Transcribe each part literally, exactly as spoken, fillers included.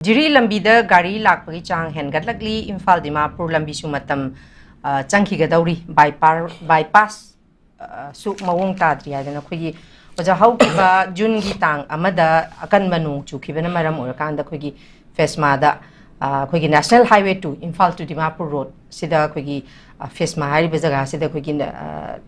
ꯖꯤꯔꯤ ꯂꯝꯕꯤꯗ ꯒꯥꯔꯤ ꯂꯥꯛꯄꯒꯤ ꯆꯥꯡ ꯍꯦꯟꯒꯠꯂꯛꯂꯤ꯫ ꯏꯝꯐꯥꯜ ꯗꯤꯃꯥꯄꯨꯔ ꯂꯝꯕꯤꯁꯨ ꯃꯇꯝ, ꯑ, ꯆꯪꯈꯤꯒꯗꯧꯔꯤ꯫ ꯕꯥꯏꯄꯥꯔ-, ꯕꯥꯏꯄꯥꯁ, ꯑ, ꯁꯨ ꯃꯑꯣꯡ ꯇꯥꯗ꯭ꯔꯤ ꯍꯥꯏꯗꯅ ꯑꯩꯈꯣꯏꯒꯤ ꯑꯣꯖꯥ ꯍꯧꯈꯤꯕ ꯖꯨꯟꯒꯤ ꯇꯥꯡ ꯑꯃꯗ ꯑꯀꯟꯕ ꯅꯣꯡ ꯆꯨꯈꯤꯕꯅ ꯃꯔꯝ ꯑꯣꯏꯔꯀꯥꯟꯗ ꯑꯩꯈꯣꯏꯒꯤ ꯐꯦꯁꯃꯥꯗ, ꯑ, ꯑꯩꯈꯣꯏꯒꯤ National Highway two, Imphal to Dimapur road ꯁꯤꯗ ꯑꯩꯈꯣꯏꯒꯤ, ꯑ, ꯐꯦꯁꯃꯥ ꯍꯥꯏꯔꯤꯕ ꯖꯒꯥꯁꯤꯗ ꯑꯩꯈꯣꯏꯒꯤ, ꯑ,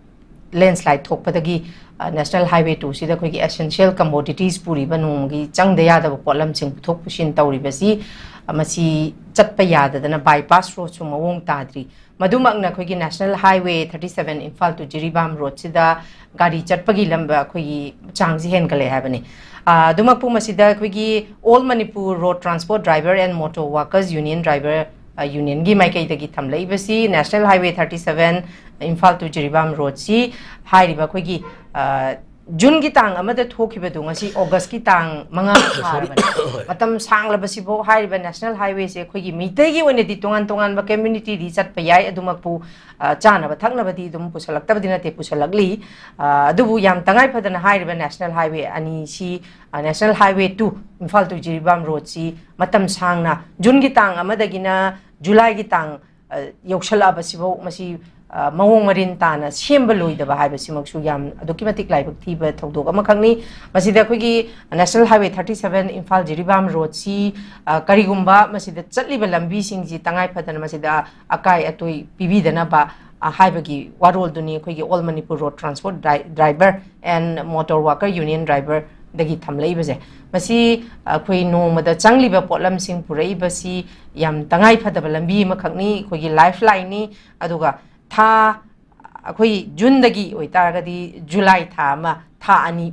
landslide ꯊꯣꯛꯄꯗꯒꯤ, ꯑ, National Highway two ꯁꯤꯗ ꯑꯩꯈꯣꯏꯒꯤ essential commodities ꯄꯨꯔꯤꯕ ꯅꯣꯡꯃꯒꯤ ꯆꯪꯗ ꯌꯥꯗꯕ ꯄꯣꯠꯂꯝꯁꯤꯡ ꯄꯨꯊꯣꯛ ꯄꯨꯁꯤꯟ ꯇꯧꯔꯤꯕꯁꯤ, ꯑ, ꯃꯁꯤ ꯆꯠꯄ ꯌꯥꯗꯗꯅ ꯕꯥꯏꯄꯥꯁ ꯔꯣꯗꯁꯨ ꯃꯑꯣꯡ ꯇꯥꯗ꯭ꯔꯤ꯫ ꯃꯗꯨꯃꯛꯅ ꯑꯩꯈꯣꯏꯒꯤ National Highway thirty seven Imphal to Jiribam ꯔꯣꯗꯁꯤꯗ ꯒꯥꯔꯤ ꯆꯠꯄꯒꯤ ꯂꯝꯕ ꯑꯩꯈꯣꯏꯒꯤ ꯆꯥꯡꯁꯤ ꯍꯦꯟꯒꯠꯂꯛꯑꯦ ꯍꯥꯏꯕꯅꯤ꯫ ꯑ, ꯑꯗꯨꯃꯛꯄꯨ ꯃꯁꯤꯗ ꯑꯩꯈꯣꯏꯒꯤ All Manipur Road Transport Driver and Motor Workers Union Driver, ꯑ, Unionꯒꯤ ꯃꯥꯏꯀꯩꯗꯒꯤ ꯊꯝꯂꯛꯏꯕꯁꯤ National Highway thirty seven Imphal to Jiribam ꯔꯣꯗꯁꯤ ꯍꯥꯏꯔꯤꯕ ꯑꯩꯈꯣꯏꯒꯤ, ꯑ, ꯖꯨꯟꯒꯤ ꯇꯥꯡ ꯑꯃꯗ ꯊꯣꯛꯈꯤꯕꯗꯨ ꯉꯁꯤ ꯑꯣꯒꯁꯀꯤ ꯇꯥꯡ ꯃꯉꯥ ꯐꯥꯔꯕꯅꯤ꯫ ꯃꯇꯝ ꯁꯥꯡꯂꯕꯁꯤꯐꯥꯎ ꯍꯥꯏꯔꯤꯕ National Highwayꯁꯦ ꯑꯩꯈꯣꯏꯒꯤ ꯃꯤꯇꯩꯒꯤ ꯑꯣꯏꯅꯗꯤ ꯇꯣꯉꯥꯟ ꯇꯣꯉꯥꯟꯕ communityꯗꯤ ꯆꯠꯄ ꯌꯥꯏ, ꯑꯗꯨꯃꯛꯄꯨ, ꯑ, ꯆꯥꯅꯕ ꯊꯛꯅꯕꯗꯤ ꯑꯗꯨꯝ ꯄꯨꯁꯜꯂꯛꯇꯕꯗꯤ ꯅꯠꯇꯦ, ꯄꯨꯁꯜꯂꯛꯂꯤ꯫ ꯑ, ꯑꯗꯨꯕꯨ ꯌꯥꯝ ꯇꯉꯥꯏ ꯐꯗꯅ ꯍꯥꯏꯔꯤꯕ National Highway ꯑꯅꯤꯁꯤ, ꯑ, National Highway two Imphal to Jiribam ꯔꯣꯗꯁꯤ ꯃꯇꯝ ꯁꯥꯡꯅ ꯖꯨꯟꯒꯤ ꯇꯥꯡ ꯑꯃꯗꯒꯤꯅ ꯖꯨꯂꯥꯏꯒꯤ ꯇꯥꯡ, ꯑ, ꯌꯧꯁꯜꯂꯛꯑꯕꯁꯤꯐꯥꯎ ꯃꯁꯤ, ꯑ, ꯃꯑꯣꯡ ꯃꯔꯤꯟ ꯇꯥꯅ ꯁꯦꯝꯕ ꯂꯣꯏꯗꯕ ꯍꯥꯏꯕꯁꯤꯃꯛꯁꯨ ꯌꯥꯝ ꯑꯗꯨꯛꯀꯤ ꯃꯇꯤꯛ ꯂꯥꯏꯕꯛ ꯊꯤꯕ ꯊꯧꯗꯣꯛ ꯑꯃꯈꯛꯅꯤ꯫ ꯃꯁꯤꯗ ꯑꯩꯈꯣꯏꯒꯤ National Highway thirty seven Imphal Jiribam ꯔꯣꯗꯁꯤ, ꯑ, ꯀꯔꯤꯒꯨꯝꯕ ꯃꯁꯤꯗ ꯆꯠꯂꯤꯕ ꯂꯝꯕꯤꯁꯤꯡꯁꯤ ꯇꯉꯥꯏ ꯐꯗꯅ ꯃꯁꯤꯗ ꯑꯀꯥꯏ ꯑꯇꯣꯏ ꯄꯤꯕꯤꯗꯅꯕ, ꯑ, ꯍꯥꯏꯕꯒꯤ ꯋꯥꯔꯣꯜꯗꯨꯅꯤ ꯑꯩꯈꯣꯏꯒꯤ All Manipur Road Transport Dri-, Driver and Motor Worker Union Driverꯗꯒꯤ ꯊꯝꯂꯛꯏꯕꯁꯦ꯫ ꯃꯁꯤ ꯑꯩꯈꯣꯏ ꯅꯣꯡꯃꯗ ꯆꯪꯂꯤꯕ ꯄꯣꯠꯂꯝꯁꯤꯡ ꯄꯨꯔꯛꯏꯕꯁꯤ ꯌꯥꯝ ꯇꯉꯥꯏ ꯐꯗꯕ ꯂꯝꯕꯤ ꯑꯃꯈꯛꯅꯤ, ꯑꯩꯈꯣꯏꯒꯤ ꯂꯥꯏꯐ ꯂꯥꯏꯟꯅꯤ꯫ ꯑꯗꯨꯒ ꯊꯥ, ꯑꯩꯈꯣꯏ ꯖꯨꯟꯗꯒꯤ ꯑꯣꯏꯇꯥꯔꯒꯗꯤ ꯖꯨꯂꯥꯏ ꯊꯥ ꯑꯃ, ꯊꯥ ꯑꯅꯤ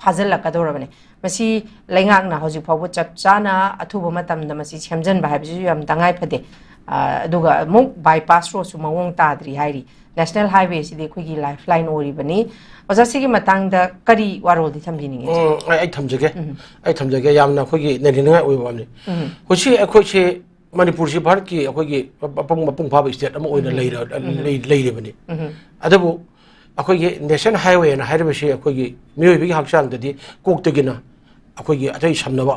ꯐꯥꯖꯤꯜꯂꯛꯀꯗꯧꯔꯕꯅꯤ꯫ ꯃꯁꯤ ꯂꯩꯉꯥꯛꯅ ꯍꯧꯖꯤꯛ ꯐꯥꯎꯕ ꯆꯞ ꯆꯥꯅ ꯑꯊꯨꯕ ꯃꯇꯝꯗ ꯃꯁꯤ ꯁꯦꯝꯖꯤꯟꯕ ꯍꯥꯏꯕꯁꯤꯁꯨ ꯌꯥꯝ ꯇꯉꯥꯏ ꯐꯗꯦ꯫ ꯑ, ꯑꯗꯨꯒ ꯑꯃꯨꯛ ꯕꯥꯏꯄꯥꯁ ꯔꯣꯗꯁꯨ ꯃꯑꯣꯡ ꯇꯥꯗ꯭ꯔꯤ ꯍꯥꯏꯔꯤ꯫ ꯅꯦꯁꯅꯦꯜ ꯍꯥꯏꯋꯦꯁꯤꯗꯤ ꯑꯩꯈꯣꯏꯒꯤ ꯂꯥꯏꯐ ꯂꯥꯏꯟ ꯑꯣꯏꯔꯤꯕꯅꯤ꯫ ꯑꯣꯖꯥ, ꯁꯤꯒꯤ ꯃꯇꯥꯡꯗ ꯀꯔꯤ ꯋꯥꯔꯣꯜꯗꯤ ꯊꯝꯕꯤꯅꯤꯡꯉꯤ? ꯎꯝ, ꯑꯩ, ꯑꯩ ꯊꯝꯖꯒꯦ꯫ ꯎꯝ꯫ ꯑꯩ ꯊꯝꯖꯒꯦ꯫ ꯌꯥꯝꯅ ꯑꯩꯈꯣꯏꯒꯤ ꯅꯩꯅꯅꯤꯡꯉꯥꯏ ꯑꯣꯏꯕ ꯋꯥꯅꯤ꯫ ꯎꯝ꯫ ꯍꯧꯖꯤꯛ ꯑꯩꯈꯣꯏꯁꯦ ꯃꯅꯤꯄꯨꯔꯁꯤ ꯚꯥꯔꯠꯀꯤ ꯑꯩꯈꯣꯏꯒꯤ ꯃꯄꯨꯡ, ꯃꯄꯨꯡ ꯐꯥꯕ state ꯑꯃ ꯑꯣꯏꯅ ꯎꯝ꯫ ꯂꯩꯔ-, ꯎꯝ꯫ ꯂꯩ-, ꯂꯩꯔꯤꯕꯅꯤ꯫ ꯎꯝ꯫ ꯑꯗꯨꯕꯨ ꯑꯩꯈꯣꯏꯒꯤ ꯅꯦꯁꯅꯦꯜ ꯍꯥꯏꯋꯦꯅ ꯍꯥꯏꯔꯤꯕꯁꯤ ꯑꯩꯈꯣꯏꯒꯤ ꯃꯤꯑꯣꯏꯕꯒꯤ ꯍꯛꯆꯥꯡꯗꯗꯤ ꯀꯣꯛꯇꯒꯤꯅ ꯑꯩꯈꯣꯏꯒꯤ ꯑꯇꯩ ꯁꯝꯅꯕ,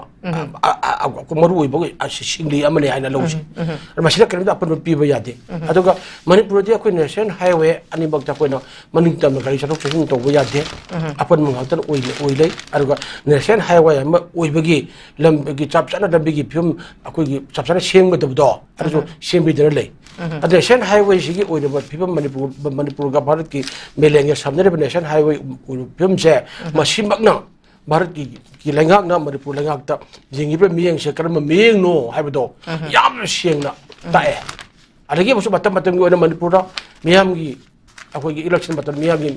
ꯑ, ꯑ, ꯑ, ꯃꯔꯨ ꯑꯣꯏꯕ ꯑꯁꯤ ꯁꯤꯡꯂꯤ ꯑꯃꯅꯤ ꯍꯥꯏꯅ ꯂꯧꯁꯤ꯫ ꯑꯗꯨ ꯃꯁꯤꯗ ꯀꯔꯤꯝꯇ ꯑꯄꯟꯕ ꯄꯤꯕ ꯌꯥꯗꯦ꯫ ꯑꯗꯨꯒ ꯃꯅꯤꯄꯨꯔꯗꯤ ꯑꯩꯈꯣꯏ ꯅꯦꯁꯅꯦꯜ ꯍꯥꯏꯋꯦ ꯑꯅꯤꯃꯛꯇ ꯑꯩꯈꯣꯏꯅ ꯃꯅꯤꯡ ꯇꯝꯅ ꯒꯥꯔꯤ ꯆꯠꯊꯣꯛ ꯆꯠꯁꯤꯟ ꯇꯧꯕ ꯌꯥꯗꯦ꯫ ꯑꯄꯟꯕ ꯉꯥꯛꯇꯅ ꯑꯣꯏ-, ꯑꯣꯏ ꯂꯩ꯫ ꯑꯗꯨꯒ ꯅꯦꯁꯅꯦꯜ ꯍꯥꯏꯋꯦ ꯑꯃ ꯑꯣꯏꯕꯒꯤ ꯂꯝꯒꯤ ꯆꯞ ꯆꯥꯅ ꯂꯝꯕꯤꯒꯤ ꯐꯤꯕꯝ ꯑꯩꯈꯣꯏꯒꯤ ꯆꯞ ꯆꯥꯅ ꯁꯦꯝꯒꯗꯕꯗꯣ ꯑꯗꯨꯁꯨ ꯁꯦꯝꯕꯤꯗꯅ ꯂꯩ꯫ ꯑꯗ ꯅꯦꯁꯅꯦꯜ ꯍꯥꯏꯋꯦꯁꯤꯒꯤ ꯑꯣꯏꯔꯤꯕ ꯐꯤꯕꯝ ꯃꯅꯤꯄꯨꯔ, ꯃꯅꯤꯄꯨꯔꯒ ꯚꯥꯔꯠꯀꯤ ꯃꯦꯂꯦꯟꯒ ꯁꯝꯅꯔꯤꯕ ꯅꯦꯁꯅꯦꯜ ꯍꯥꯏꯋꯦ ꯑꯣꯏꯔꯤꯕ ꯐꯤꯕꯝꯁꯦ ꯃꯁꯤꯃꯛꯅ ꯚꯥꯔꯠꯀꯤ ꯀꯤ ꯂꯩꯉꯥꯛꯅ ꯃꯅꯤꯄꯨꯔ ꯂꯩꯉꯥꯛꯇ ꯌꯦꯡꯉꯤꯕ ꯃꯤꯠꯌꯦꯡꯁꯦ ꯀꯔꯝꯕ ꯃꯤꯠꯌꯦꯡꯅꯣ ꯍꯥꯏꯕꯗꯣ ꯌꯥꯝꯅ ꯁꯦꯡꯅ ꯇꯥꯛꯑꯦ꯫ ꯑꯗꯒꯤ ꯑꯃꯁꯨ ꯃꯇꯝ ꯃꯇꯝꯒꯤ ꯑꯣꯏꯅ ꯃꯅꯤꯄꯨꯔꯗ ꯃꯤꯌꯥꯝꯒꯤ, ꯑꯩꯈꯣꯏꯒꯤ ꯏꯂꯦꯛꯁꯟ ꯃꯇꯝ ꯃꯤꯌꯥꯝꯒꯤ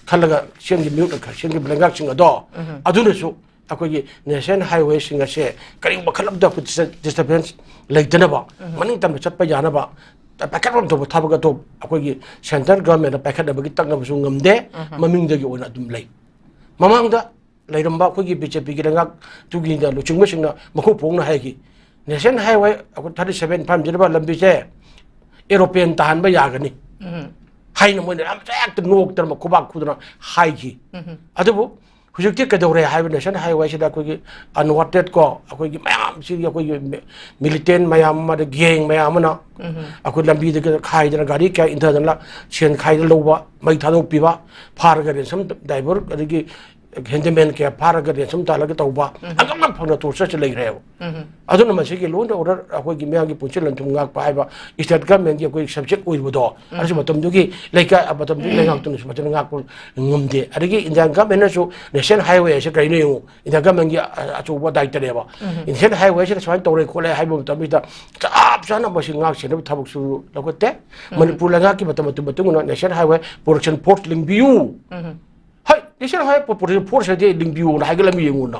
ꯈꯜꯂꯒ ꯁꯦꯝꯈꯤꯕ ꯃꯤꯍꯨꯠꯅ ꯁꯦꯝꯈꯤꯕ ꯂꯩꯉꯥꯛꯁꯤꯡ ꯑꯗꯣ ꯑꯗꯨꯅꯁꯨ ꯑꯩꯈꯣꯏꯒꯤ ꯅꯦꯁꯅꯦꯜ ꯍꯥꯏꯋꯦꯁꯤꯡ ꯑꯁꯦ ꯀꯔꯤꯒꯨꯝꯕ ꯈꯜꯂꯕꯗ ꯑꯩꯈꯣꯏ ꯗꯤꯁꯇꯔꯕꯦꯟꯁ ꯂꯩꯇꯅꯕ, ꯃꯅꯤꯡ ꯇꯝꯅ ꯆꯠꯄ ꯌꯥꯅꯕ ꯄꯥꯏꯈꯠꯐꯝ ꯊꯣꯛꯄ ꯊꯕꯛ ꯑꯗꯣ ꯑꯩꯈꯣꯏꯒꯤ ꯁꯦꯟꯇ꯭ꯔꯦꯜ ꯒꯚꯔꯟꯃꯦꯟꯠꯅ ꯄꯥꯏꯈꯠꯅꯕꯒꯤ ꯇꯛꯅꯕꯁꯨ ꯉꯝꯗꯦ, ꯃꯃꯤꯡꯗꯒꯤ ꯑꯣꯏꯅ ꯑꯗꯨꯝ ꯂꯩ꯫ ꯃꯃꯥꯡꯗ ꯂꯩꯔꯝꯕ ꯑꯩꯈꯣꯏꯒꯤ ꯕꯤꯖꯦꯄꯤꯒꯤ ꯂꯩꯉꯥꯛꯇꯨꯒꯤꯗ ꯂꯨꯆꯤꯡꯕꯁꯤꯡꯅ ꯃꯈꯨ ꯐꯣꯡꯅ ꯍꯥꯏꯈꯤ, ꯅꯦꯁꯅꯦꯜ ꯍꯥꯏꯋꯦ ꯑꯩꯈꯣꯏ ꯊꯥꯔꯇꯤ ꯁꯚꯦꯟ ꯐꯥꯏꯚ ꯖꯤꯔꯤꯕ ꯂꯝꯕꯤꯁꯦ ꯑꯦꯔꯣꯄ꯭ꯂꯦꯟ ꯇꯥꯍꯟꯕ ꯌꯥꯒꯅꯤ ꯍꯥꯏꯅ ꯃꯣꯏꯅ ꯌꯥꯝ ꯍꯦꯛꯇ ꯅꯣꯛꯇꯅ ꯈꯨꯕꯥꯛ ꯈꯨꯗꯅ ꯍꯥꯏꯈꯤ꯫ ꯑꯗꯨꯕꯨ ꯍꯧꯖꯤꯛꯇꯤ ꯀꯩꯗꯧꯔꯦ ꯍꯥꯏꯕ ꯅꯦꯁꯅꯦꯜ ꯍꯥꯏꯋꯦꯁꯤꯗ ꯑꯩꯈꯣꯏꯒꯤ ꯑꯟꯋꯥꯟꯇꯦꯗ ꯀꯣ, ꯑꯩꯈꯣꯏꯒꯤ ꯃꯌꯥꯝꯁꯤꯒꯤ ꯑꯩꯈꯣꯏꯒꯤ ꯃꯤ-, ꯃꯤꯂꯤꯇꯦꯟ ꯃꯌꯥꯝ ꯑꯃ, ꯑꯗꯩ ꯒꯦꯡ ꯃꯌꯥꯝ ꯑꯃꯅ ꯑꯩꯈꯣꯏ ꯂꯝꯕꯤꯗ ꯈꯥꯏꯗꯅ ꯒꯥꯔꯤ ꯀꯌꯥ ꯏꯟꯊꯗꯅ ꯁꯦꯟ ꯈꯥꯏꯗ ꯂꯧꯕ, ꯃꯩ ꯊꯥꯗꯣꯛꯄꯤꯕ, ꯐꯥꯔꯒ ꯔꯦꯟꯁꯝ ꯗ꯭ꯔꯥꯏꯚꯔ ꯑꯗꯒꯤ ꯍꯦꯟꯗꯤꯃꯦꯟ ꯀꯌꯥ ꯐꯥꯔꯒ ꯔꯦꯟꯁꯝ ꯇꯥꯜꯂꯒ ꯇꯧꯕ, ꯑꯉꯝꯕ ꯐꯪꯅ ꯇꯣꯔꯆꯔꯁꯦ ꯂꯩꯈ꯭ꯔꯦꯕ꯫ ꯑꯗꯨꯅ ꯃꯁꯤꯒꯤ law and order ꯑꯩꯈꯣꯏꯒꯤ ꯃꯤꯌꯥꯝꯒꯤ ꯄꯨꯟꯁꯤ ꯂꯟ ꯊꯨꯝ ꯉꯥꯛꯄ ꯍꯥꯏꯕ state governmentꯀꯤ ꯑꯩꯈꯣꯏ subject ꯑꯣꯏꯔꯤꯕꯗꯣ, ꯑꯗꯨꯁꯨ ꯃꯇꯝꯗꯨꯒꯤ ꯂꯩꯀꯥꯏ, ꯃꯇꯝꯗꯨꯒꯤ ꯂꯩꯉꯥꯛꯇꯨꯅꯁꯨ ꯐꯖꯅ ꯉꯥꯛꯄ ꯉꯝꯗꯦ꯫ ꯑꯗꯒꯤ Indian governmentꯅꯁꯨ national highway ꯍꯥꯏꯁꯦ ꯀꯔꯤꯅꯣ ꯌꯦꯡꯉꯨ, Indian governmentꯀꯤ ꯑ-, ꯑꯆꯧꯕ ꯗꯥꯏꯇꯅꯦꯕ꯫ National highwayꯁꯤꯗ ꯁꯨꯃꯥꯏꯅ ꯇꯧꯔꯦ ꯈꯣꯠꯂꯦ ꯍꯥꯏꯕ ꯃꯇꯝꯁꯤꯗ ꯆꯞ ꯆꯥꯅ ꯃꯁꯤ ꯉꯥꯛ ꯁꯦꯟꯅꯕ ꯊꯕꯛꯁꯨ ꯂꯧꯈꯠꯇꯦ꯫ ꯃꯅꯤꯄꯨꯔ ꯂꯩꯉꯥꯛꯀꯤ ꯃꯇꯝ, ꯃꯇꯝ ꯃꯇꯨꯡ ꯏꯟꯅ National Highway Protection Force ꯂꯤꯡꯕꯤꯌꯨ꯫ ꯍꯣꯏ, National Highway Protection Force ꯍꯥꯏꯗꯤ ꯂꯤꯡꯕꯤꯌꯣꯅ ꯍꯥꯏꯒꯠꯂꯝꯃꯤ ꯌꯦꯡꯉꯨꯅ꯫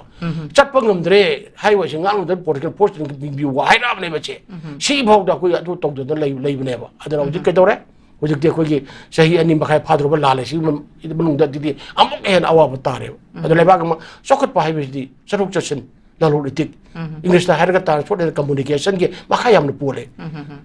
ꯆꯠꯄ ꯉꯝꯗ꯭ꯔꯦ, highwayꯁꯦ ꯉꯥꯛ ꯉꯝꯗ꯭ꯔꯦ, Protection Force ꯂꯤꯡꯕꯤꯌꯨ ꯍꯥꯏꯔꯛꯑꯕꯅꯦꯕ ꯁꯦ꯫ ꯁꯤꯐꯥꯎꯗ ꯑꯩꯈꯣꯏ ꯑꯗꯨ ꯇꯧꯗꯅ ꯂꯩ-, ꯂꯩꯕꯅꯦꯕ꯫ ꯑꯗꯨꯅ ꯍꯧꯖꯤꯛ ꯀꯩꯗꯧꯔꯦ? ꯍꯧꯖꯤꯛꯇꯤ ꯑꯩꯈꯣꯏꯒꯤ ꯆꯍꯤ ꯑꯅꯤ ꯃꯈꯥꯏ ꯐꯥꯗ꯭ꯔꯕ ꯂꯥꯜꯂꯦ꯫ ꯁꯤꯒꯤ ꯃꯅꯨꯡꯗ ꯑꯗꯨꯗꯤ ꯑꯃꯨꯛ ꯍꯦꯟꯅ ꯑꯋꯥꯕ ꯇꯥꯔꯦꯕ꯫ ꯑꯗꯣ ꯂꯩꯕꯥꯛ ꯑꯃ ꯆꯥꯎꯈꯠꯄ ꯍꯥꯏꯕꯁꯤꯗꯤ ꯆꯠꯊꯣꯛ ꯆꯠꯁꯤꯟ, ꯂꯂꯣꯟ ꯏꯇꯤꯛ, ꯏꯪꯂꯤꯁꯇ ꯍꯥꯏꯔꯒ transport and communicationꯒꯤ ꯃꯈꯥ ꯌꯥꯝꯅ ꯄꯣꯜꯂꯦ꯫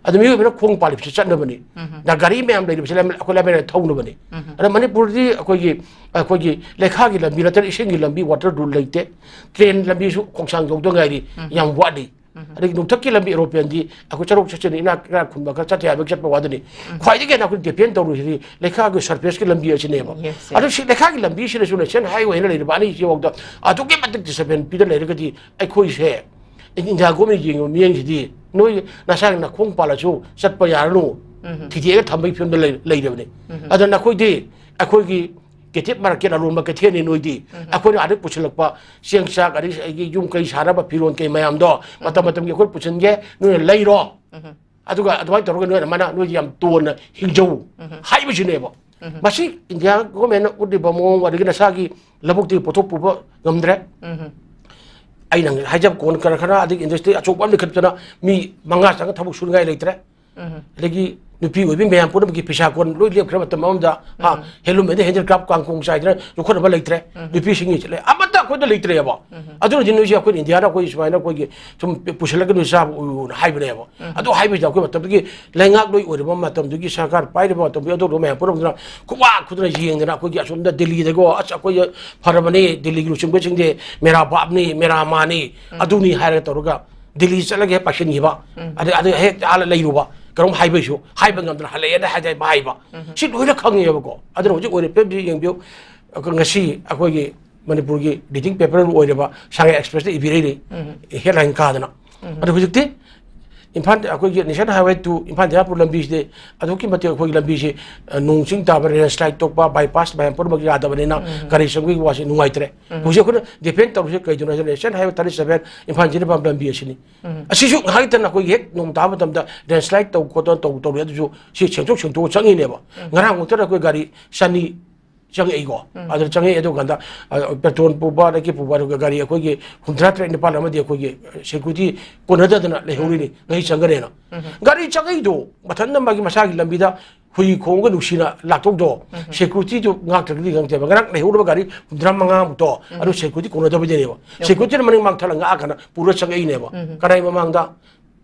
ꯑꯗ ꯃꯤꯑꯣꯏꯕꯅ ꯈꯣꯡ ꯄꯥꯜꯂꯤꯕꯁꯤ ꯆꯠꯅꯕꯅꯤ꯫ ꯅ ꯒꯥꯔꯤ ꯃꯌꯥꯝ ꯂꯩꯔꯤꯕꯁꯤ ꯂꯝ-, ꯑꯩꯈꯣꯏ ꯂꯝꯕꯤꯗ ꯊꯧꯅꯕꯅꯤ꯫ ꯑꯗ ꯃꯅꯤꯄꯨꯔꯗꯤ ꯑꯩꯈꯣꯏꯒꯤ, ꯑꯩꯈꯣꯏꯒꯤ ꯂꯩꯈꯥꯒꯤ ꯂꯝꯕꯤ ꯅꯠꯇꯅ ꯏꯁꯤꯡꯒꯤ ꯂꯝꯕꯤ, water road ꯂꯩꯇꯦ꯫ Train ꯂꯝꯕꯤꯁꯨ ꯈꯣꯡꯁꯥꯡ ꯌꯧꯗ ꯉꯥꯏꯔꯤ, ꯌꯥꯝ ꯋꯥꯠꯂꯤ꯫ ꯑꯗꯒꯤ ꯅꯣꯡꯊꯛꯀꯤ ꯂꯝꯕꯤ aeroplaneꯗꯤ ꯑꯩꯈꯣꯏ ꯆꯔꯣꯛ ꯆꯠꯆꯅꯤ, ꯏꯅꯥꯛ ꯏꯅꯥꯛ ꯈꯨꯟꯕ ꯈꯔ ꯆꯠꯇ ꯌꯥꯕꯒꯤ ꯆꯠꯄ ꯋꯥꯗꯅꯤ꯫ ꯈ꯭ꯋꯥꯏꯗꯒꯤ ꯍꯦꯟꯅ ꯑꯩꯈꯣꯏ depend ꯇꯧꯔꯤꯁꯤꯗꯤ ꯂꯩꯈꯥꯒꯤ surfaceꯀꯤ ꯂꯝꯕꯤ ꯑꯁꯤꯅꯦꯕ꯫ Yes, yes. ꯑꯗꯨ ꯁꯤ ꯂꯩꯈꯥꯒꯤ ꯂꯝꯕꯤꯁꯤꯅꯁꯨ national highway ꯍꯥꯏꯅ ꯂꯩꯔꯤꯕ ꯑꯅꯤꯁꯤꯐꯥꯎꯗ ꯑꯗꯨꯛꯀꯤ ꯃꯇꯤꯛ disturbance ꯄꯤꯗ ꯂꯩꯔꯒꯗꯤ ꯑꯩꯈꯣꯏꯁꯦ India government ꯌꯦꯡꯉꯤꯕ ꯃꯤꯠꯌꯦꯡꯁꯤꯗꯤ ꯅꯣꯏ ꯅꯁꯥꯒꯤ ꯅꯈꯣꯡ ꯄꯥꯜꯂꯁꯨ ꯆꯠꯄ ꯌꯥꯔꯅꯨ, ꯊꯤꯡꯖꯤꯜꯂꯒ ꯊꯝꯕꯒꯤ ꯐꯤꯕꯝꯗ ꯂꯩ-, ꯂꯩꯔꯕꯅꯤ꯫ ꯑꯗ ꯅꯈꯣꯏꯗꯤ ꯑꯩꯈꯣꯏꯒꯤ ꯀꯩꯊꯦꯜ market ꯑꯔꯣꯟꯕ ꯀꯩꯊꯦꯜꯅꯤ ꯅꯣꯏꯗꯤ꯫ ꯑꯩꯈꯣꯏꯅ ꯑꯥꯗꯒꯤ ꯄꯨꯁꯤꯜꯂꯛꯄ ꯆꯦꯡ ꯆꯥꯛ, ꯑꯗꯒꯤ ꯑꯩꯒꯤ ꯌꯨꯝ ꯀꯩ ꯁꯥꯅꯕ ꯐꯤꯔꯣꯜ ꯀꯩ ꯃꯌꯥꯝꯗꯣ ꯃꯇꯝ ꯃꯇꯝꯒꯤ ꯑꯩꯈꯣꯏ ꯄꯨꯁꯤꯟꯒꯦ, ꯅꯣꯏꯅ ꯂꯩꯔꯣ꯫ ꯑꯗꯨꯒ ꯑꯗꯨꯃꯥꯏꯅ ꯇꯧꯔꯒ ꯅꯣꯏ ꯑꯗꯨꯃꯥꯏꯅ ꯅꯣꯏꯗꯤ ꯌꯥꯝ ꯇꯣꯟꯅ ꯍꯤꯡꯖꯧ ꯍꯥꯏꯕꯁꯤꯅꯦꯕ꯫ ꯃꯁꯤ India governmentꯅ ꯎꯠꯂꯤꯕ ꯃꯑꯣꯡ, ꯑꯗꯒꯤ ꯅꯁꯥꯒꯤ ꯂꯧꯕꯨꯛꯇꯒꯤ ꯄꯣꯠꯊꯣꯛ ꯄꯨꯕ ꯉꯝꯗ꯭ꯔꯦ꯫ ꯑꯩꯅ ꯍꯥꯏꯖꯕ ꯀꯣꯟ ꯀꯔꯈꯥꯅ, ꯑꯗꯒꯤ industry ꯑꯆꯧꯕ ꯑꯃ ꯂꯤꯡꯈꯠꯇꯅ ꯃꯤ ꯃꯉꯥ ꯆꯪꯉ ꯊꯕꯛ ꯁꯨꯅꯤꯡꯉꯥꯏ ꯂꯩꯇ꯭ꯔꯦ꯫ ꯑꯗꯒꯤ ꯅꯨꯄꯤ ꯑꯣꯏꯕꯤ ꯃꯌꯥꯝ ꯄꯨꯝꯅꯃꯛꯀꯤ ꯐꯤꯁꯥ ꯀꯣꯟ ꯂꯣꯏ ꯂꯦꯞꯈ꯭ꯔ ꯃꯇꯝ ꯑꯃꯗ, ꯍꯥ, handloom and handicraft ꯀꯥꯡꯈꯣꯡ ꯆꯥꯏꯗꯅ ꯌꯣꯛꯈꯠꯅꯕ ꯂꯩꯇ꯭ꯔꯦ꯫ ꯅꯨꯄꯤꯁꯤꯡꯒꯤꯁꯦ ꯂꯩ, ꯑꯃꯠꯇ ꯑꯩꯈꯣꯏꯗ ꯂꯩꯇ꯭ꯔꯦꯕ꯫ ꯑꯗꯨꯅꯗꯤ ꯅꯣꯏꯁꯦ ꯑꯩꯈꯣꯏ Indiaꯅ ꯑꯩꯈꯣꯏ ꯁꯨꯃꯥꯏꯅ ꯑꯩꯈꯣꯏꯒꯤ ꯁꯨꯝ ꯄꯨꯁꯤꯜꯂꯒ ꯅꯣꯏ ꯆꯥꯕ ꯑꯣꯏꯌꯨꯅ ꯍꯥꯏꯕꯅꯦꯕ꯫ ꯑꯗꯨ ꯍꯥꯏꯕꯁꯤꯗ ꯑꯩꯈꯣꯏ ꯃꯇꯝꯗꯨꯒꯤ ꯂꯩꯉꯥꯛꯂꯣꯏ ꯑꯣꯏꯔꯕ ꯃꯇꯝꯗꯨꯒꯤ ꯁꯔꯀꯥꯔ ꯄꯥꯏꯔꯤꯕ ꯃꯇꯝꯗꯨꯒꯤ ꯑꯗꯨꯒꯨꯝꯕ ꯃꯌꯥꯝ ꯄꯨꯝꯅꯃꯛꯇꯨꯅ ꯈꯨꯋꯥ ꯈꯨꯗꯅ ꯌꯦꯡꯗꯅ ꯑꯩꯈꯣꯏꯒꯤ ꯑꯁꯣꯝꯗ ꯗꯤꯜꯂꯤꯗꯒꯣ, "ꯑꯁ, ꯑꯩꯈꯣꯏ ꯐꯔꯕꯅꯤ, ꯗꯤꯜꯂꯤꯒꯤ ꯂꯨꯆꯤꯡꯕꯁꯤꯡꯗꯤ ꯃꯦꯔꯥ ꯕꯥꯞꯅꯤ, ꯃꯦꯔꯥ ꯃꯥꯅꯤ, ꯑꯗꯨꯅꯤ" ꯍꯥꯏꯔꯒ ꯇꯧꯔꯒ ꯗꯤꯜꯂꯤ ꯆꯠꯂꯒ ꯍꯦꯛ ꯄꯥꯏꯁꯤꯟꯈꯤꯕ, ꯑꯗꯩ, ꯑꯗꯩ ꯍꯦꯛ ꯑꯥꯗ ꯂꯩꯔꯨꯕ, ꯀꯩꯅꯣꯝ ꯍꯥꯏꯕꯩꯁꯨ ꯍꯥꯏꯕ ꯉꯝꯗꯅ ꯍꯜꯂꯛꯑꯦꯅ ꯍꯥꯏꯗꯤ ꯍꯥꯏꯕ꯫ ꯁꯤ ꯂꯣꯏꯅ ꯈꯪꯉꯦꯕꯀꯣ꯫ ꯑꯗꯨꯅ ꯍꯧꯖꯤꯛ ꯑꯣꯏꯔꯤꯕ ꯐꯤꯕꯝꯁꯤ ꯌꯦꯡꯕꯤꯌꯨ꯫ ꯑꯩꯈꯣꯏ ꯉꯁꯤ ꯑꯩꯈꯣꯏꯒꯤ ꯃꯅꯤꯄꯨꯔꯒꯤ leading paper ꯑꯣꯏꯔꯤꯕ ꯁꯉꯥꯏ Expressꯇ ꯏꯕꯤꯔꯛꯏꯅꯤ, headline ꯀꯥꯗꯅ꯫ ꯑꯗꯣ ꯍꯧꯖꯤꯛꯇꯤ ꯏꯝꯐꯥꯜ, ꯑꯩꯈꯣꯏꯒꯤ National Highway two Imphal Dimapur ꯂꯝꯕꯤꯁꯤꯗꯤ ꯑꯗꯨꯛꯀꯤ ꯃꯇꯤꯛ ꯑꯩꯈꯣꯏꯒꯤ ꯂꯝꯕꯤꯁꯤ, ꯑ, ꯅꯣꯡ ꯆꯤꯡ ꯇꯥꯕ, landslide ꯊꯣꯛꯄ, bypass ꯃꯌꯥꯝ ꯄꯨꯝꯅꯃꯛ ꯌꯥꯗꯕꯅꯤꯅ ꯒꯥꯔꯤ ꯆꯪꯕꯒꯤ ꯋꯥꯁꯤ ꯅꯨꯡꯉꯥꯏꯇ꯭ꯔꯦ꯫ ꯍꯧꯖꯤꯛ ꯑꯩꯈꯣꯏꯅ depend ꯇꯧꯔꯤꯁꯦ ꯀꯩꯗꯅꯣ ꯍꯥꯏꯕꯗ National Highway thirty seven Imphal Jiribam ꯂꯝꯕꯤ ꯑꯁꯤꯅꯤ꯫ ꯑꯁꯤꯁꯨ ꯉꯥꯏꯍꯥꯛ ꯂꯩꯇꯅ ꯑꯩꯈꯣꯏꯒꯤ ꯍꯦꯛ ꯅꯣꯡ ꯇꯥꯕ ꯃꯇꯝꯗ landslide ꯇꯧ ꯈꯣꯠꯇꯅ ꯇꯧ-, ꯇꯧꯔꯤ꯫ ꯑꯗꯨꯁꯨ ꯁꯤ ꯁꯦꯡꯗꯣꯛ ꯁꯦꯡꯗꯣꯛꯑ ꯆꯪꯉꯤꯅꯦꯕ꯫ ꯉꯔꯥꯡ ꯉꯥꯛꯇꯗ ꯑꯩꯈꯣꯏ ꯒꯥꯔꯤ ꯆꯅꯤ ꯆꯪꯉꯛꯏꯀꯣ꯫ ꯑꯗꯨ ꯆꯪꯉꯛꯏ, ꯑꯗꯨ ꯀꯥꯟꯗ, ꯑ, petrol ꯄꯨꯕ, ꯑꯗꯒꯤ ꯄꯨꯕ, ꯑꯗꯨꯒ ꯒꯥꯔꯤ ꯑꯩꯈꯣꯏꯒꯤ ꯍꯨꯝꯐꯨꯇꯔꯥ ꯇꯔꯦꯠ ꯅꯤꯄꯥꯜ ꯑꯃꯗꯤ ꯑꯩꯈꯣꯏꯒꯤ security ꯀꯣꯟꯅꯗꯗꯅ ꯂꯩꯍꯧꯔꯤꯅꯤ, ꯉꯁꯤ ꯆꯪꯒꯅꯦꯅ꯫ ꯒꯥꯔꯤ ꯆꯪꯉꯛꯏꯗꯣ ꯃꯊꯟꯇ ꯃꯥꯒꯤ ꯃꯁꯥꯒꯤ ꯂꯝꯕꯤꯗ ꯐꯨꯏ ꯈꯣꯡꯒ ꯅꯨꯡꯁꯤꯅ ꯂꯥꯛꯊꯣꯛꯇꯣ, ꯁꯦꯀ꯭ꯌꯨꯔꯤꯇꯤꯗꯨ ꯉꯥꯛꯇ꯭ꯔꯒꯗꯤ ꯈꯪꯗꯦꯕ꯫ ꯉꯔꯥꯡ ꯂꯩꯍꯧꯔꯕ ꯒꯥꯔꯤ ꯍꯨꯝꯗ꯭ꯔꯥ ꯃꯉꯥꯃꯨꯛꯇꯣ ꯑꯗꯨ ꯁꯦꯀ꯭ꯌꯨꯔꯤꯇꯤ ꯀꯣꯟꯅꯗꯕꯩꯗꯅꯦꯕ꯫ ꯁꯦꯀ꯭ꯌꯨꯔꯤꯇꯤꯅ ꯃꯅꯤꯡ ꯃꯥꯡ ꯊꯠꯂ ꯉꯥꯛꯑ ꯀꯥꯟꯗ ꯄꯨꯔ ꯆꯪꯉꯛꯏꯅꯦꯕ꯫ ꯀꯅꯥꯏ ꯃꯃꯥꯡꯗ?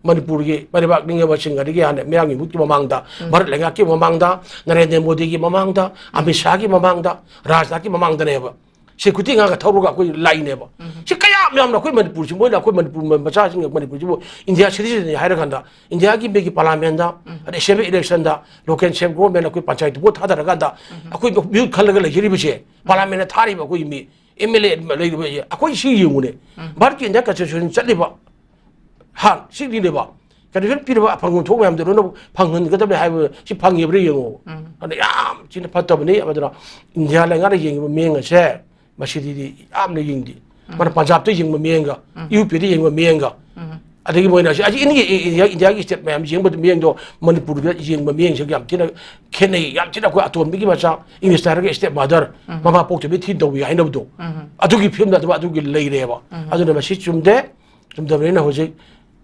ꯃꯅꯤꯄꯨꯔꯒꯤ ꯃꯩꯔꯩꯕꯥꯛ ꯅꯤꯡꯉꯕꯁꯤꯡ, ꯑꯗꯒꯤ ꯍꯥꯟꯅ ꯃꯌꯥꯡꯒꯤ ꯃꯍꯨꯠꯀꯤ ꯃꯃꯥꯡꯗ, ꯚꯥꯔꯠ ꯂꯩꯉꯥꯛꯀꯤ ꯃꯃꯥꯡꯗ, ꯅꯔꯦꯟꯗ꯭ꯔ ꯃꯣꯗꯤꯒꯤ ꯃꯃꯥꯡꯗ, ꯑꯃꯤꯠ ꯁꯥꯍꯒꯤ ꯃꯃꯥꯡꯗ, ꯔꯥꯖꯅꯥꯊꯀꯤ ꯃꯃꯥꯡꯗꯅꯦꯕ꯫ ꯁꯦꯀ꯭ꯌꯨꯔꯤꯇꯤ ꯉꯥꯛꯇ ꯊꯧꯔꯒ ꯑꯩꯈꯣꯏ ꯂꯥꯛꯏꯅꯦꯕ꯫ ꯁꯤ ꯀꯌꯥꯝ ꯌꯥꯝꯅ ꯑꯩꯈꯣꯏ ꯃꯅꯤꯄꯨꯔꯁꯤ, ꯃꯣꯏꯅ ꯑꯩꯈꯣꯏ ꯃꯅꯤꯄꯨꯔ ꯃꯆꯥꯁꯤꯡ, ꯃꯅꯤꯄꯨꯔꯁꯤꯕꯨ ꯏꯟꯗꯤꯌꯥ ꯁꯤꯇꯤꯖꯟꯅꯤ ꯍꯥꯏꯔꯀꯥꯟꯗ, ꯏꯟꯗꯤꯌꯥꯒꯤ ꯃꯤꯒꯤ ꯄꯥꯔꯂꯥꯃꯦꯟꯗ, ꯑꯗꯩ ꯑꯦꯁꯦꯝꯕ꯭ꯂꯤ ꯏꯂꯦꯛꯁꯟꯗ, ꯂꯣꯀꯦꯜ ꯁꯦꯜꯐ ꯒꯣꯔꯃꯦꯟ, ꯑꯩꯈꯣꯏ ꯄꯟꯆꯥꯌꯠꯇ ꯚꯣꯠ ꯊꯥꯗꯔꯀꯥꯟꯗ ꯑꯩꯈꯣꯏ ꯃꯤꯍꯨꯠ ꯈꯜꯂꯒ ꯂꯩꯖꯔꯤꯕꯁꯦ, ꯄꯥꯔꯂꯥꯃꯦꯟꯗ ꯊꯥꯔꯤꯕ ꯑꯩꯈꯣꯏꯒꯤ ꯃꯤ ꯑꯦꯝ ꯑꯦꯜ ꯑꯦ ꯂꯩꯔꯤꯕ ꯑꯩꯈꯣꯏ ꯁꯤ ꯌꯦꯡꯉꯨꯅꯦ꯫ ꯚꯥꯔꯠꯀꯤ ꯏꯟꯗꯤꯌꯥ ꯀꯟꯁꯇꯤꯇ꯭ꯌꯨꯁꯟ ꯆꯠꯂꯤꯕ ꯍꯥꯟ ꯁꯤꯛꯂꯤꯅꯦꯕ꯫ ꯀꯟꯗꯤꯁꯟ ꯄꯤꯔꯕ ꯐꯪꯐꯝ ꯊꯣꯛ ꯃꯌꯥꯝꯗꯣ ꯂꯣꯏꯅ ꯐꯪꯍꯟꯒꯗꯕꯅꯤ ꯍꯥꯏꯕ ꯁꯤ ꯐꯪꯉꯤꯕ꯭ꯔꯥ ꯌꯦꯡꯉꯣ꯫ ꯑꯗꯨꯅ ꯌꯥꯝ ꯊꯤꯅ ꯐꯠꯇꯕꯅꯤ꯫ ꯑꯗꯨꯅ ꯏꯟꯗꯤꯌꯥ ꯂꯩꯉꯥꯛꯅ ꯌꯦꯡꯉꯤꯕ ꯃꯤꯠꯌꯦꯡ ꯑꯁꯦ ꯃꯁꯤꯗꯤ ꯌꯥꯝꯅ ꯌꯦꯡꯗꯦ꯫ ꯃꯥꯅ ꯄꯟꯖꯥꯕꯇ ꯌꯦꯡꯕ ꯃꯤꯠꯌꯦꯡꯒ, ꯌꯨ ꯄꯤꯗ ꯌꯦꯡꯕ ꯃꯤꯠꯌꯦꯡꯒ, ꯑꯗꯒꯤ ꯃꯣꯏꯅ ꯑꯁꯤ ꯑꯁꯤ ꯏꯟꯗꯤꯌꯥ, ꯏꯟꯗꯤꯌꯥ, ꯏꯟꯗꯤꯌꯥꯒꯤ ꯁ꯭ꯇꯦꯠ ꯃꯌꯥꯝ ꯌꯦꯡꯕ ꯃꯤꯠꯌꯦꯡꯗꯣ ꯃꯅꯤꯄꯨꯔꯗ ꯌꯦꯡꯕ ꯃꯤꯠꯌꯦꯡꯁꯤꯒ ꯌꯥꯝ ꯊꯤꯅ ꯈꯦꯠꯅꯩ꯫ ꯌꯥꯝ ꯊꯤꯅ ꯑꯩꯈꯣꯏ ꯑꯇꯣꯝꯕꯤꯒꯤ ꯃꯆꯥ, ꯏꯪꯂꯤꯁꯇ ꯍꯥꯏꯔꯒ ꯁ꯭ꯇꯦꯞ ꯃꯥꯗꯔ, ꯃꯃꯥ ꯄꯣꯛꯇꯕꯤ ꯊꯤ ꯇꯧꯏ ꯍꯥꯏꯅꯕꯗꯣ, ꯑꯗꯨꯒꯤ ꯐꯤꯕꯝꯗ ꯑꯗꯨꯝ ꯑꯗꯨꯒꯤ ꯂꯩꯔꯦꯕ꯫ ꯑꯗꯨꯅ ꯃꯁꯤ ꯆꯨꯝꯗꯦ꯫ ꯆꯨꯝꯗꯕꯅꯤꯅ ꯍꯧꯖꯤꯛ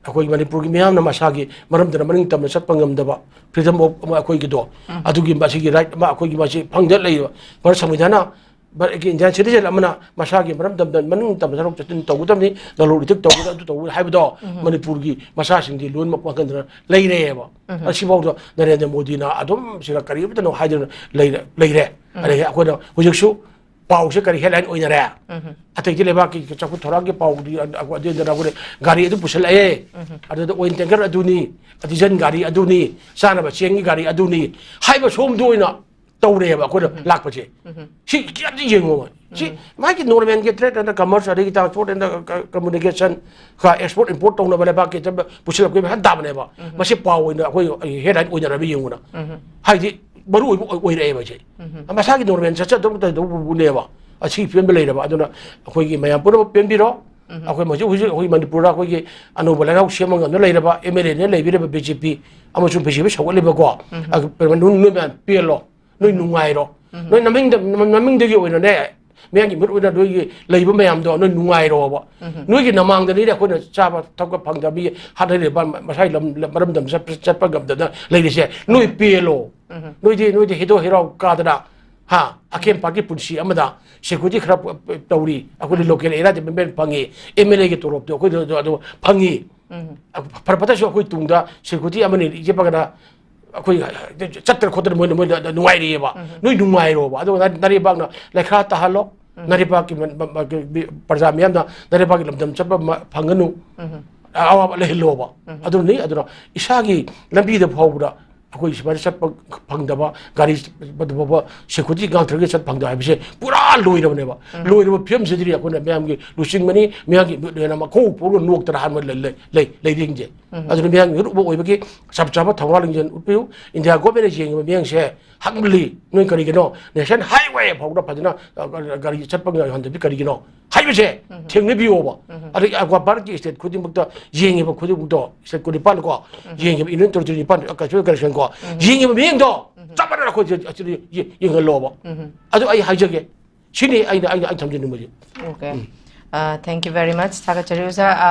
ꯑꯩꯈꯣꯏ ꯃꯅꯤꯄꯨꯔꯒꯤ ꯃꯤꯌꯥꯝꯅ ꯃꯁꯥꯒꯤ ꯃꯔꯝꯗꯅ ꯃꯅꯤꯡ ꯇꯝꯅ ꯆꯠꯄ ꯉꯝꯗꯕ, ꯐ꯭ꯔꯤꯗꯝ ꯑꯣꯐ ꯑꯃ ꯑꯩꯈꯣꯏꯒꯤꯗꯣ, ꯑꯗꯨꯒꯤ ꯃꯁꯤꯒꯤ ꯔꯥꯏꯠ ꯑꯃ ꯑꯩꯈꯣꯏꯒꯤ ꯃꯁꯤ ꯐꯪꯗ ꯂꯩꯔꯤꯕ, ꯚꯥꯔꯠ ꯁꯪꯕꯤꯙꯥꯟꯅ ꯚꯥꯔꯠꯀꯤ ꯏꯟꯗꯤꯌꯥꯟ ꯁꯤꯇꯤꯖꯦꯟ ꯑꯃꯅ ꯃꯁꯥꯒꯤ ꯃꯔꯝ ꯇꯝꯗ ꯃꯅꯤꯡ ꯇꯝꯅ ꯊꯕꯛ ꯆꯠꯊꯟ ꯇꯧꯒꯗꯕꯅꯤ, ꯂꯂꯣꯟ ꯏꯇꯤꯛ ꯇꯧꯒꯗꯕ, ꯑꯗꯨ ꯇꯧꯒꯗꯕ ꯍꯥꯏꯕꯗꯣ ꯃꯅꯤꯄꯨꯔꯒꯤ ꯃꯆꯥꯁꯤꯡꯗꯤ ꯂꯣꯏꯅꯃꯛ ꯋꯥꯈꯟꯗꯅ ꯂꯩꯔꯦꯕ꯫ ꯑꯁꯤꯐꯥꯎꯗ ꯅꯔꯦꯟꯗ꯭ꯔ ꯃꯣꯗꯤꯅ ꯑꯗꯨꯝ ꯁꯤꯗ ꯀꯔꯤꯃꯇꯅꯣ ꯍꯥꯏꯗꯅ ꯂꯩꯔꯦ, ꯂꯩꯔꯦ꯫ ꯑꯗꯒꯤ ꯑꯩꯈꯣꯏꯅ ꯍꯧꯖꯤꯛꯁꯨ ꯄꯥꯎꯁꯦ ꯀꯔꯤ ꯍꯦꯗꯂꯥꯏꯟ ꯑꯣꯏꯅꯔꯦ? ꯑꯇꯩꯗꯤ ꯂꯩꯕꯥꯛꯀꯤ ꯆꯥꯎꯈꯠ ꯊꯧꯔꯥꯡꯒꯤ ꯄꯥꯎꯗꯤ ꯑꯗꯨꯗꯅ ꯑꯩꯈꯣꯏꯅ ꯒꯥꯔꯤ ꯑꯗꯨ ꯄꯨꯁꯜꯂꯛꯑꯦ, ꯑꯗꯨꯗ ꯑꯣꯏꯜ ꯇꯦꯡꯀꯔ ꯑꯗꯨꯅꯤ, ꯗꯤꯖꯟ ꯒꯥꯔꯤ ꯑꯗꯨꯅꯤ, ꯆꯥꯅꯕ ꯆꯦꯡꯒꯤ ꯒꯥꯔꯤ ꯑꯗꯨꯅꯤ ꯍꯥꯏꯕ ꯁꯣꯝꯗ ꯑꯣꯏꯅ ꯇꯧꯔꯦꯕ ꯑꯩꯈꯣꯏꯅ ꯂꯥꯛꯄꯁꯦ꯫ ꯁꯤ ꯈꯤꯇꯪꯗꯤ ꯌꯦꯡꯉꯣꯕ꯫ ꯁꯤ ꯃꯥꯒꯤ ꯅꯣꯔꯃꯦꯜꯒꯤ ꯇ꯭ꯔꯦꯗ ꯑꯦꯟ ꯀꯃꯔꯁ, ꯑꯗꯒꯤ transport and communication, export import ꯇꯧꯅꯕ ꯂꯩꯕꯥꯛꯀꯤ ꯄꯨꯁꯤꯜꯂꯛꯄꯒꯤ ꯄꯩꯁꯥ ꯇꯥꯕꯅꯦꯕ꯫ ꯃꯁꯤ ꯄꯥꯎ ꯑꯣꯏꯅ ꯑꯩꯈꯣꯏ ꯍꯦꯗꯂꯥꯏꯟ ꯑꯣꯏꯅꯔꯕ ꯌꯦꯡꯉꯨꯅ꯫ ꯍꯥꯏꯗꯤ ꯃꯔꯨ ꯑꯣꯏꯕ ꯑꯣꯏ-, ꯑꯣꯏꯔꯛꯑꯦꯕ ꯁꯦ꯫ ꯃꯁꯥꯒꯤ ꯅꯣꯔꯃꯦꯜ ꯆꯠꯆꯗꯧꯕ ꯇꯧꯗꯧꯕꯅꯦꯕ꯫ ꯑꯁꯤꯒꯤ ꯐꯤꯕꯝꯗ ꯂꯩꯔꯕ꯫ ꯑꯗꯨꯅ ꯑꯩꯈꯣꯏꯒꯤ ꯃꯌꯥꯝ ꯄꯨꯝꯅꯃꯛ ꯄꯦꯟꯕꯤꯔꯣ꯫ ꯑꯩꯈꯣꯏ ꯍꯧꯖꯤꯛ ꯍꯧꯖꯤꯛ ꯑꯩꯈꯣꯏ ꯃꯅꯤꯄꯨꯔꯗ ꯑꯩꯈꯣꯏꯒꯤ ꯑꯅꯧꯕ ꯂꯩꯉꯥꯛ ꯁꯦꯝꯕ ꯉꯝꯗ ꯂꯩꯔꯕ ꯑꯦꯝ ꯑꯦꯜ ꯑꯦꯅ ꯂꯩꯕꯤꯔꯕ ꯕꯤ ꯖꯦ ꯄꯤ ꯑꯃꯁꯨꯡ ꯕꯤ ꯖꯦ ꯄꯤ ꯁꯧꯒꯠꯂꯤꯕꯀꯣ, ꯑꯗꯨ ꯅꯣꯏ ꯃꯌꯥꯝ ꯄꯦꯜꯂꯣ, ꯅꯣꯏ ꯅꯨꯡꯉꯥꯏꯔꯣ꯫ ꯅꯣꯏ ꯅꯃꯤꯡꯗ-, ꯅꯃꯤꯡꯗꯒꯤ ꯑꯣꯏꯅꯅꯦ, ꯃꯤꯌꯥꯝꯒꯤ ꯃꯤꯍꯨꯠ ꯑꯣꯏꯅ ꯅꯣꯏꯒꯤ ꯂꯩꯕ ꯃꯌꯥꯝꯗꯣ ꯅꯣꯏ ꯅꯨꯡꯉꯥꯏꯔꯣꯕ꯫ ꯅꯣꯏꯒꯤ ꯅꯃꯥꯡꯗꯅꯤꯅꯦ ꯑꯩꯈꯣꯏꯅ ꯆꯥꯕ ꯊꯛꯄ ꯐꯪꯗꯕ, ꯃꯤ ꯍꯥꯠꯅꯔꯤꯕ, ꯃꯁꯥꯒꯤ ꯂꯝ, ꯂꯝ, ꯃꯔꯝꯗꯝ ꯆꯠꯄ, ꯆꯠꯄ ꯉꯝꯗꯅ ꯂꯩꯔꯤꯁꯦ꯫ ꯅꯣꯏ ꯄꯦꯜꯂꯣ꯫ ꯅꯣꯏꯗꯤ ꯅꯣꯏꯗꯤ ꯍꯤꯗꯣ ꯍꯤꯔꯥꯎ ꯀꯥꯗꯅ, ꯍꯥ, ꯑꯈꯦꯝ ꯄꯥꯔꯛꯀꯤ ꯄꯨꯟꯁꯤ ꯑꯃꯗ ꯁꯦꯀ꯭ꯌꯨꯔꯤꯇꯤ ꯈꯔ ꯄ-, ꯄ-, ꯇꯧꯔꯤ꯫ ꯑꯩꯈꯣꯏꯗꯤ ꯂꯣꯀꯦꯜ ꯑꯦꯔꯤꯌꯥ ꯗꯤꯄꯥꯔꯠꯃꯦꯟ ꯐꯪꯉꯤ, ꯑꯦꯝ ꯑꯦꯜ ꯑꯦꯒꯤ ꯇꯣꯂꯣꯞꯇꯣ ꯑꯩꯈꯣꯏꯗ ꯑꯗꯨ, ꯑꯗꯨ ꯐꯪꯉꯤ꯫ ꯐꯔ ꯐꯠꯇꯁꯨ ꯑꯩꯈꯣꯏ ꯇꯨꯡꯗ ꯁꯦꯀ꯭ꯌꯨꯔꯤꯇꯤ ꯑꯃꯅꯤ ꯌꯦꯞꯄꯒꯅ ꯑꯩꯈꯣꯏ ꯆꯠꯇꯅ ꯈꯣꯠꯇꯅ ꯃꯣꯏꯅ, ꯃꯣꯏꯗ ꯅꯨꯡꯉꯥꯏꯔꯤꯑꯕ꯫ ꯅꯣꯏ ꯅꯨꯡꯉꯥꯏꯔꯣꯕ꯫ ꯑꯗꯨꯒ ꯅ-, ꯅꯔꯩꯕꯥꯛꯅ ꯂꯩꯈꯥ ꯇꯥꯍꯜꯂꯣ, ꯅꯔꯩꯕꯥꯛꯀꯤ ꯃ-, ꯃ-, ꯃ-, ꯄ꯭ꯔꯖꯥ ꯃꯤꯌꯥꯝꯅ ꯅꯔꯩꯕꯥꯛꯀꯤ ꯂꯝꯗꯝ ꯆꯠꯄ ꯃ-, ꯐꯪꯒꯅꯨ꯫ ꯑꯋꯥꯕ ꯂꯩꯍꯜꯂꯣꯕ꯫ ꯑꯗꯨꯅꯤ, ꯑꯗꯨꯅ ꯏꯁꯥꯒꯤ ꯂꯝꯕꯤꯗ ꯐꯥꯎꯕꯗ ꯑꯩꯈꯣꯏ ꯁꯨꯃꯥꯏꯅ ꯆꯠꯄ ꯐꯪꯗꯕ, ꯒꯥꯔꯤ ꯆꯠꯄꯗ ꯐꯥꯎꯕ ꯁꯦꯀ꯭ꯌꯨꯔꯤꯇꯤ ꯉꯥꯛꯇ꯭ꯔꯒ ꯆꯠꯄ ꯐꯪꯗꯕ ꯍꯥꯏꯕꯁꯦ ꯄꯨꯔꯥ ꯂꯣꯏꯔꯕꯅꯦꯕ꯫ ꯂꯣꯏꯔꯕ ꯐꯤꯕꯝꯁꯤꯗꯗꯤ ꯑꯩꯈꯣꯏꯅ ꯃꯌꯥꯝꯒꯤ ꯂꯨꯆꯤꯡꯕꯅꯤ, ꯃꯌꯥꯝꯒꯤ ꯃꯤꯠ ꯑꯣꯏꯅ ꯃꯈꯣꯡ ꯄꯣꯛꯂꯒ ꯅꯣꯛꯇꯅ ꯍꯥꯟꯕ ꯂꯩ-, ꯂꯩ-, ꯂꯩ-, ꯂꯩꯔꯤꯁꯤꯡꯁꯦ꯫ ꯑꯗꯨꯅ ꯃꯤꯌꯥꯝꯒꯤ ꯃꯤꯍꯨꯠ ꯑꯃ ꯑꯣꯏꯕꯒꯤ ꯆꯞ ꯆꯥꯕ ꯊꯧꯅꯥ ꯂꯤꯡꯖꯦꯜ ꯎꯠꯄꯤꯌꯨ꯫ ꯏꯟꯗꯤꯌꯥ ꯒꯣꯔꯃꯦꯟꯅ ꯌꯦꯡꯉꯤꯕ ꯃꯤꯠꯌꯦꯡꯁꯦ ꯍꯪꯂꯤ, ꯅꯣꯏ ꯀꯔꯤꯒꯤꯅꯣ ꯅꯦꯁꯅꯦꯜ ꯍꯥꯏꯋꯦ ꯐꯥꯎꯗ ꯐꯖꯅ, ꯑ, ꯒꯥꯔꯤ ꯆꯠꯄ ꯉꯝꯍꯟꯗꯕꯤ ꯀꯔꯤꯒꯤꯅꯣ ꯍꯥꯏꯕꯁꯦ ꯊꯦꯡꯅꯕꯤꯌꯣꯕ꯫ ꯑꯗꯒꯤ ꯑꯩꯈꯣꯏ ꯚꯥꯔꯠꯀꯤ ꯁ꯭ꯇꯦꯠ ꯈꯨꯗꯤꯡꯃꯛꯇ ꯌꯦꯡꯉꯤꯕ ꯈꯨꯗꯤꯡꯃꯛꯇꯣ, ꯁ꯭ꯇꯦꯠ ꯀꯨꯟꯅꯤꯄꯥꯟ ꯀꯣ, ꯌꯦꯡꯉꯤꯕ ꯌꯨꯅꯤꯌꯟ ꯇꯦꯔꯤꯇꯣꯔꯤ ꯅꯤꯄꯥꯟ, ꯀꯜꯆꯔꯦꯜ ꯀꯔꯦꯛꯁꯟ ꯀꯣ, ꯌꯦꯡꯉꯤꯕ ꯃꯤꯠꯌꯦꯡꯗꯣ ꯆꯞ ꯃꯥꯟꯅꯅ ꯑꯩꯈꯣꯏ ꯑꯁꯤꯗ ꯌꯦ-, ꯌꯦꯡꯍꯜꯂꯣꯕ꯫ ꯑꯗꯨ ꯑꯩ ꯍꯥꯏꯖꯒꯦ, ꯁꯤꯅꯤ ꯑꯩꯅ, ꯑꯩꯅ, ꯑꯩꯅ ꯊꯝꯖꯅꯤꯡꯕꯁꯦ꯫ Okay. Uh, thank you very much. ꯊꯥꯒꯠꯆꯔꯤ ꯑꯣꯖꯥ꯫ Uh,